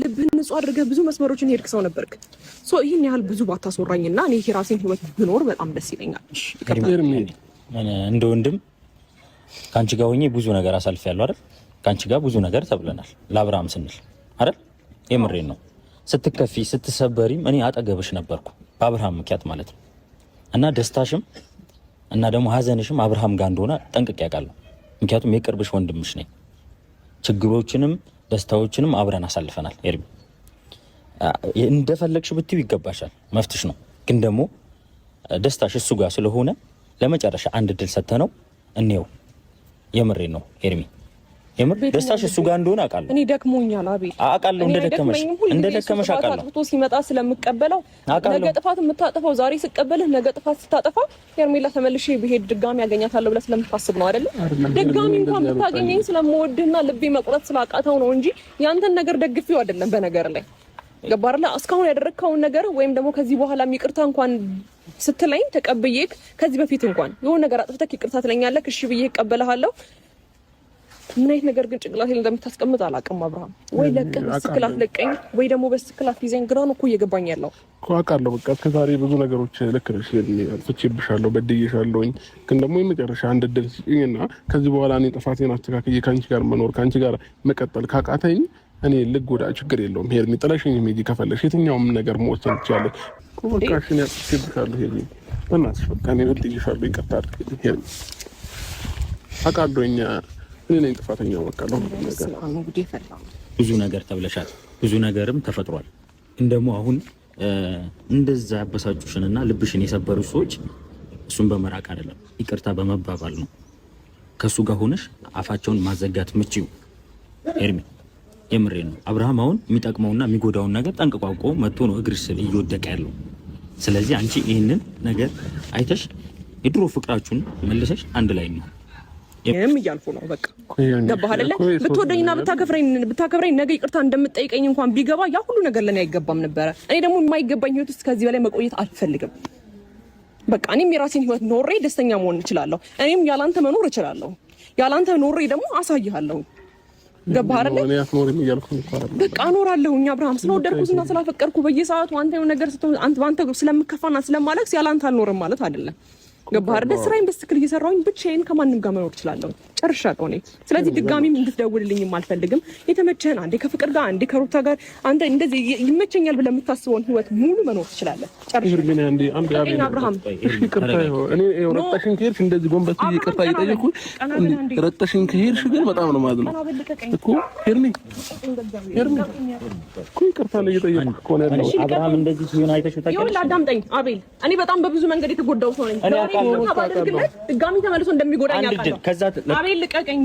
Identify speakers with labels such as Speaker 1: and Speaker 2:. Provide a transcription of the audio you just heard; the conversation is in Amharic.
Speaker 1: ልብህን ንጹህ አድርገህ ብዙ መስመሮችን ሄድክ ሰው ነበርክ። So ይህን ያህል ብዙ ባታስወራኝና እኔ የራሴን ህይወት ብኖር በጣም ደስ ይለኛል።
Speaker 2: እንደ ወንድም ከአንቺ ጋር ሆኜ ብዙ ነገር አሳልፌያለሁ አይደል? ከአንቺ ጋር ብዙ ነገር ተብለናል ለአብርሃም ስንል አይደል? የምሬን ነው። ስትከፊ ስትሰበሪም እኔ አጠገብሽ ነበርኩ በአብርሃም ምክንያት ማለት ነው። እና ደስታሽም እና ደግሞ ሀዘንሽም አብርሃም ጋር እንደሆነ ጠንቅቄ አውቃለሁ። ምክንያቱም የቅርብሽ ወንድምሽ ነኝ። ችግሮችንም ደስታዎችንም አብረን አሳልፈናል። ኤርሚ እንደፈለግሽ ብትዩ ይገባሻል፣ መፍትሽ ነው። ግን ደግሞ ደስታሽ እሱ ጋር ስለሆነ ለመጨረሻ አንድ እድል ሰተነው እንየው። የምሬን ነው ኤርሚ፣ የምር ደስታሽ እሱ ጋር እንደሆነ አውቃለሁ።
Speaker 1: እኔ ደክሞኛል አቤል፣
Speaker 2: አውቃለሁ፣ እንደደከመሽ አውቃለሁ።
Speaker 1: አጥፍቶ ሲመጣ ስለምቀበለው ነገ ጥፋት የምታጠፋው ዛሬ ስቀበልህ ነገ ጥፋት ስታጠፋ ሄርሜላ ተመልሼ ብሄድ ድጋሚ ያገኛታለሁ ብለህ ስለምታስብ ነው አይደለ? ድጋሚ እንኳን ብታገኘኝ ስለምወድህና ልቤ መቁረጥ ስላቃተው ነው እንጂ ያንተን ነገር ደግፌው አይደለም። በነገር ላይ ገባህ አይደለ? እስካሁን ያደረግከውን ነገር ወይም ደግሞ ከዚህ በኋላ ይቅርታ እንኳን ስትለኝ ተቀብዬክ፣ ከዚህ በፊት እንኳን የሆነ ነገር አጥፍተህ ይቅርታ ትለኛለህ፣ እሺ ብዬ እቀበልሃለሁ። ምን አይነት ነገር ግን ጭንቅላቴ ላይ እንደምታስቀምጥ አላውቅም። አብርሃም ወይ ለቀህ በስትክክል አትለቀኝ፣ ወይ ደግሞ በስትክክል አትይዘኝ። ግራ ነው እኮ እየገባኝ ያለው
Speaker 3: እኮ አውቃለሁ። በቃ እስከዛሬ ብዙ ነገሮች ልክ ነሽ፣ አጥፍቼብሻለሁ፣ በድዬሻለሁኝ። ግን ደግሞ የመጨረሻ አንድ እድል ስጪኝና ከዚህ በኋላ እኔ ጥፋቴን አስተካክዬ ከአንቺ ጋር መኖር ከአንቺ ጋር መቀጠል ካቃተኝ እኔ ልጎዳ፣ ችግር የለውም። ሄርሚ ጥለሽኝ ሂጂ ከፈለሽ፣ የትኛውም ነገር መወሰን ትችያለሽ እኮ። በቃ እሺ፣ እኔ አጥፍቼብሻለሁ ሄርሚ፣ በእናትሽ በቃ እኔ በድዬሻለሁ፣ ይቅርታ አድርጊልኝ ሄርሚ። አውቃለሁኝ እኔ ነኝ ጥፋተኛው። በቃ
Speaker 2: ብዙ ነገር ተብለሻል፣ ብዙ ነገርም ተፈጥሯል። ግን ደግሞ አሁን እንደዛ ያበሳጩሽንና ልብሽን የሰበሩ ሰዎች እሱን በመራቅ አይደለም ይቅርታ በመባባል ነው። ከእሱ ጋር ሆነሽ አፋቸውን ማዘጋት ምችው ኤርሚ፣ የምሬ ነው። አብርሃም አሁን የሚጠቅመውና የሚጎዳውን ነገር ጠንቅቆ አውቆ መጥቶ ነው እግርሽ ስር እየወደቀ ያለው። ስለዚህ አንቺ ይህንን ነገር አይተሽ የድሮ ፍቅራችሁን መልሰሽ አንድ ላይ ነው
Speaker 1: ይሄም እያልኩ ነው። በቃ ገባህ አይደለ? ብትወደኝና ብታከብረኝ ነገ ይቅርታ እንደምትጠይቀኝ እንኳን ቢገባ ያ ሁሉ ነገር ለኔ አይገባም ነበረ። እኔ ደግሞ የማይገባኝ ህይወት ውስጥ ከዚህ በላይ መቆየት አልፈልግም። በቃ እኔም የራሴን ህይወት ኖሬ ደስተኛ መሆን እችላለሁ። እኔም ያላንተ መኖር እችላለሁ። ያላንተ ኖሬ ደግሞ አሳይሃለሁ። ገባህ አይደለ? በቃ እኖራለሁ። አብርሃም ስለወደድኩትና ስላፈቀርኩ በየሰዓቱ አንተ የሆነ ነገር ስትሆን አንተ በአንተ ስለምከፋና ስለማለቅስ ያላንተ አልኖርም ማለት አይደለም። ገባህ አይደለ? ስራዬን በስትክክል እየሰራሁኝ ብቻዬን ከማንም ጋር መኖር እችላለሁ። ጨርሻለሁ እኔ። ስለዚህ ድጋሚም እንድትደውልልኝም አልፈልግም። የተመቸህን አንዴ ከፍቅር ጋር አንዴ ከሩታ ጋር አንተ እንደዚህ ይመቸኛል ብለህ የምታስበውን ህይወት ሙሉ መኖር ትችላለህ። ጨርሻለሁ። አብርሃም
Speaker 3: ረግጠሽኝ ከሄድሽ እንደዚህ ጎንበስ ብዬ ይቅርታ እየጠየኩ ረግጠሽኝ ከሄድሽ ግን በጣም ነው የማዝነው እኮ ሄርሚ፣ ሄርሚ እኮ ይቅርታ ነው እየጠየኩ እኮ ነው ያለው።
Speaker 2: አብርሃም እንደዚህ ሲሆን አይተሽው ታውቂያለሽ?
Speaker 1: ይኸውልህ አዳምጠኝ አቤል፣ እኔ በጣም በብዙ መንገድ የተጎዳው ሰው ነኝ። ድጋሚ ተመልሶ እንደሚጎዳኝ አውቃለሁ። አቤል ልቀቀኝ።